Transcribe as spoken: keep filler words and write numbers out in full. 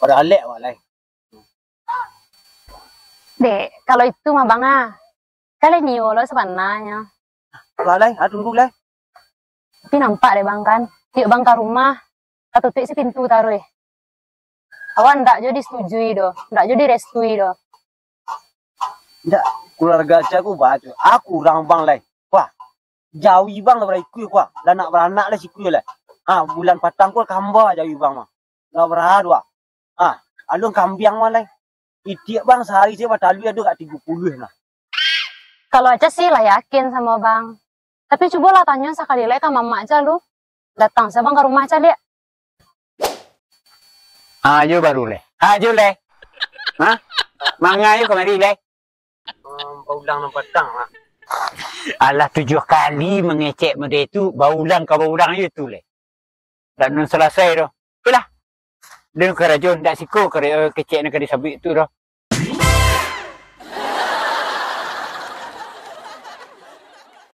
Baralek awak lai. Dek, kalau itu mah bang ah. Kalian nio lo sabananyo. Lah lai, ah, tunggu lai. Tapi nampak deh bang kan. Tiok bang ka rumah, katutuik si pintu taruih. Awak ndak jo disetujui doh, ndak jo direstui doh. Ndak, keluarga aja aku baco. Aku urang bang lai. Wah, jawi bang lah baraikui kuah. Lah nak baranak lah sikui lah. Ah, bulan patang ko kamba jawi bang mah. Lah baradu ah. Ah, alun kambiang mah lai. Itiak bang sahari saya batalui ado gak tiga puluh nah. Kalau aja sih lah yakin sama bang. Tapi cubolah tanyo sakali lai ka mamak aja lu. Datang sa bang ka rumah aja liak. Ayo baru leh. Ayo leh. Hah? Manga ayo kamari leh. Um, baulang nan patang mak. Alah tujuh kali mangecek model tu, baulang ka baulang ayo tu leh. Dak nun salasai doh. Apalah. Den karajo ndak siko karajo kecek nan ka disabuik tu doh.